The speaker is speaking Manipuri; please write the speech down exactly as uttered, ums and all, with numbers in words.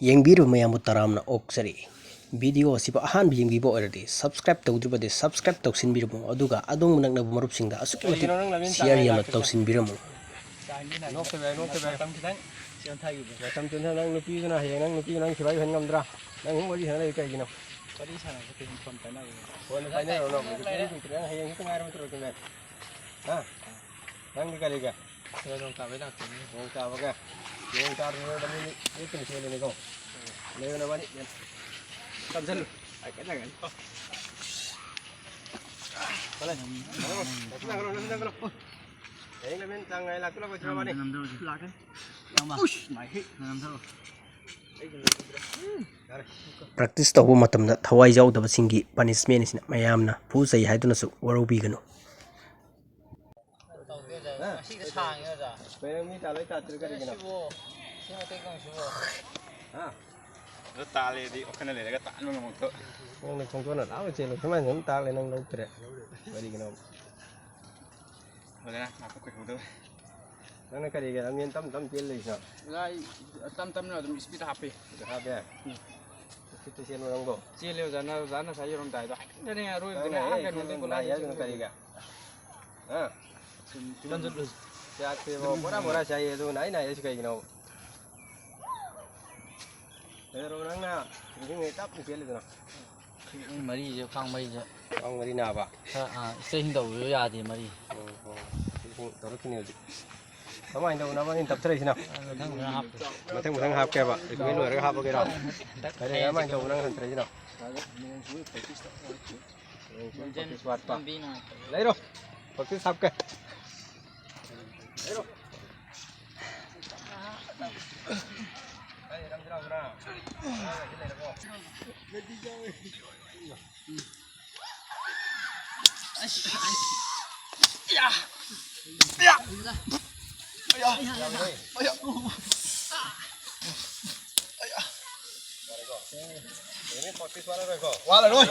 ꯌꯦꯡꯕꯤꯔꯤꯕ ꯃꯌꯥꯝꯕꯨ ꯇꯔꯥꯝꯅ ꯑꯣꯛꯆꯔꯤ꯫ ꯚꯤꯗꯤꯑꯣ ꯑꯁꯤꯕꯨ ꯑꯍꯥꯟꯕ ꯌꯦꯡꯕꯤꯕ ꯑꯣꯏꯔꯗꯤ subscribe ꯇꯧꯗ꯭ꯔꯤꯕꯗꯤ subscribe ꯇꯧꯁꯤꯟꯕꯤꯔꯝꯃꯨ, ꯑꯗꯨꯒ ꯑꯗꯣꯝꯒꯤ ꯅꯛꯅꯕ ꯃꯔꯨꯞꯁꯤꯡꯗ ꯑꯁꯨꯛꯀꯤ ꯃꯇꯤꯛ share ꯌꯥꯝꯅ ꯇꯧꯁꯤꯟꯕꯤꯔꯝꯃꯨ꯫ ꯅꯣꯛꯇꯕ ꯌꯥꯏ, ꯅꯣꯛꯇꯕ ꯌꯥꯏ꯫ ꯃꯇꯝ ꯈꯤꯇꯪ ꯆꯦꯟꯊꯈꯤꯕ꯫ ꯃꯇꯝ ꯆꯦꯟꯊ-, ꯅꯪ ꯅꯨꯄꯤꯗꯨꯅ ꯍꯌꯦꯡ ꯅꯪ ꯅꯨꯄꯤꯗꯨ ꯅꯪ ꯁꯤꯐꯥꯏ ꯑꯣꯏꯍꯟ ꯉꯝꯗ꯭ꯔꯥ? ꯅꯪ ꯑꯃꯨꯛ ꯋꯥꯔꯤ ꯁꯥꯟꯅ ꯂꯩ ꯀꯩꯒꯤꯅꯣ? ꯋꯥꯔꯤ ꯁꯥꯟꯅꯕ ꯀꯩꯅꯣ ꯐꯣꯟ ꯄꯥꯏꯅꯕ꯫ ꯐꯣꯟ ꯄꯥꯏꯅꯔꯣ ꯅꯪ꯫ ꯅꯪ ꯍꯌꯦꯡ ꯈꯛꯇ ꯉꯥꯏꯔꯕ ꯅꯠꯇ꯭ꯔꯣ ꯀꯩꯅꯣ? ꯍꯥ? ꯅꯪꯗꯤ ꯀꯔꯤꯒꯤ? ꯅꯣꯡ ꯇꯥꯕꯩ ꯂꯥꯛꯇꯣꯏꯅꯤ꯫ ꯅꯣꯡ ꯇꯥꯕꯒ? ꯅꯣꯡ ꯇꯥꯗ꯭ꯔꯤꯉꯩꯗ ꯃꯤ ꯂꯦꯞꯇꯅ ꯆꯦꯜꯂꯅꯤꯀꯣ꯫ ꯂꯩꯌꯣ ꯅꯕꯥꯅꯤ꯫ ꯀꯝꯖꯜꯂꯨ꯫ ꯍꯥꯏꯐꯦꯠ ꯂꯥꯛꯀꯅꯤ꯫ ꯍꯣꯂꯦ꯫ ꯅꯪꯁꯨ ꯆꯪꯈ꯭ꯔꯣ, ꯅꯪꯁꯨ ꯆꯪꯈ꯭ꯔꯣ꯫ ꯍꯌꯦꯡ ꯂꯃꯦꯟ ꯆꯥꯡ ꯅꯥꯏ ꯂꯥꯛꯇ ꯂꯥꯛꯑꯣꯏꯗ꯭ꯔꯣ ꯅꯕꯥꯅꯤ? ꯂꯥꯛꯀꯅꯤ꯫ ꯏꯌꯥꯝꯕ꯫ ꯎꯁ! ꯃꯥꯏ ꯍꯦꯛ ꯅꯝꯊꯔꯣ꯫ ꯌꯥꯔꯦ꯫ Practice ꯇꯧꯕ ꯃꯇꯝꯗ ꯊꯋꯥꯏ ꯌꯥꯎꯗꯕꯁꯤꯡꯒꯤ punishment ꯑꯁꯤꯅ ꯃꯌꯥꯝꯅ ꯐꯨꯖꯩ ꯍꯥꯏꯗꯨꯅꯁꯨ ꯋꯥꯔꯧꯕꯤꯒꯅꯨ꯫ ꯇꯧꯗꯦ ꯑꯣꯖꯥ꯫ ꯍꯥ? ꯉꯁꯤꯗꯤ ꯁꯥꯡꯉꯦ ꯑꯣꯖꯥ꯫ ꯀꯩꯅꯣ ꯃꯤ ꯇꯥꯂꯣꯏ ꯇꯥꯠꯇ꯭ꯔꯤ ꯀꯔꯤꯒꯤꯅꯣ? ꯁꯤꯕꯨ, ꯁꯤ ꯃꯇꯦꯛ ꯀꯥꯡꯁꯤꯕꯨ꯫ ꯍꯥ? ꯑꯗꯣ ꯇꯥꯜꯂꯦꯗꯤ ꯋꯥꯈꯜꯗ ꯂꯩꯔꯒ ꯇꯥꯟꯕ ꯉꯝꯃꯛꯇꯕ꯫ ꯅꯪꯅ ꯈꯣꯡꯖꯣꯟꯅ ꯂꯥꯞꯅ ꯆꯦꯜꯂꯨ꯫ ꯁꯨꯃꯥꯏꯅ ꯑꯗꯨꯝ ꯇꯥꯛꯂꯦ ꯅꯪ ꯂꯧꯗ꯭ꯔꯦ꯫ ꯀꯔꯤꯒꯤꯅꯣ? ꯑꯣꯖꯥ, ꯉꯥꯛꯇ ꯀꯨꯏꯍꯧꯗꯕ꯫ ꯅꯪꯅ ꯀꯔꯤꯒꯤ ꯂꯝꯖꯦꯟ ꯇꯞ ꯇꯞ ꯆꯦꯜ ꯂꯩꯁꯤꯅ? ꯑꯣꯖꯥ, ꯑꯩ ꯇꯞ ꯇꯞꯅ ꯑꯗꯨꯝ speed ꯍꯥꯞꯄꯤ꯫ Speed ꯍꯥꯞꯄꯦ? ꯎꯝ꯫ Speed ꯇ ꯆꯦꯟꯕ꯭ꯔꯣ ꯅꯪꯕꯣ? ꯆꯦꯜꯂꯦ ꯑꯣꯖꯥ, ꯅꯪ ꯑꯣꯖꯥꯅ ꯉꯁꯥꯏ ꯌꯦꯔꯨꯝ ꯇꯥꯏꯗꯣ ꯍꯦꯛꯇꯅꯦ ꯑꯔꯣꯏꯕꯗꯅꯦ, ꯅꯪꯅ ꯑꯥ ꯍꯦꯛ ꯀꯩꯅꯣꯗꯩ ꯅꯪ ꯒꯣꯂꯥꯏꯗꯩ ꯅꯥꯏ ꯍꯥꯏꯗꯨꯅ ꯆꯦꯜꯂꯦ꯫ ꯀꯔꯤꯒꯤ? ꯍꯥ? ꯁꯨꯝ ꯆꯨꯝ ꯆꯠꯂꯨ꯫ ꯆꯥꯛꯁꯦ ꯕꯣꯔꯥ ꯕꯣꯔꯥ ꯆꯥꯏꯌꯦ, ꯑꯗꯨ ꯅꯥꯏ ꯅꯥꯏ ꯍꯥꯏꯁꯤ ꯀꯩꯒꯤꯅꯣ? ꯀꯩꯗꯧꯔꯕ ꯅꯪꯅ ꯅꯤꯡꯁꯤꯡꯉꯩ ꯇꯞꯅ ꯆꯦꯜꯂꯤꯗꯨꯅ? ꯃꯔꯤꯁꯦ, ꯈ꯭ꯋꯥꯡ ꯃꯔꯤꯁꯦ꯫ ꯈ꯭ꯋꯥꯡ ꯃꯔꯤ ꯅꯥꯕ? ꯈꯔ, ꯑꯥ, stretching ꯇꯧꯕꯤꯌꯨ ꯌꯥꯗꯦ, ꯃꯔꯤ꯫ ꯑꯣ, ꯑꯣ꯫ Stretching ꯇꯧꯔꯛꯈꯤꯅꯦ ꯍꯧꯖꯤꯛ꯫ ꯀꯃꯥꯏꯅ ꯇꯧꯕꯅꯣ ꯅꯪ ꯇꯞꯊꯔꯛꯏꯁꯤꯅ? ꯑꯥ, ꯃꯊꯪ ꯃꯊꯪ ꯍꯥꯞꯄꯒꯦ꯫ ꯃꯊꯪ ꯃꯊꯪ ꯍꯥꯞꯀꯦꯕ? Recommend ꯂꯣꯏꯔꯒ ꯍꯥꯞꯄꯒꯦꯔꯣ? ꯍꯟꯗꯛ ꯀꯔꯤ, ꯍꯌꯦꯡꯁꯦ ꯀꯃꯥꯏꯅ ꯇꯧꯕꯅꯣ ꯅꯪ ꯍꯟꯊꯔꯛꯏꯁꯤꯅ? ꯂꯝꯖꯦꯟ practice ꯋꯥꯠꯄ꯫ ꯂꯝꯕꯤ ꯅꯨꯡꯉꯥꯏꯇꯕ꯫ ꯂꯩꯔꯣ꯫ Practice ꯍꯥꯞꯀꯦ꯫ ꯋꯥꯠꯂꯔꯣꯏ꯫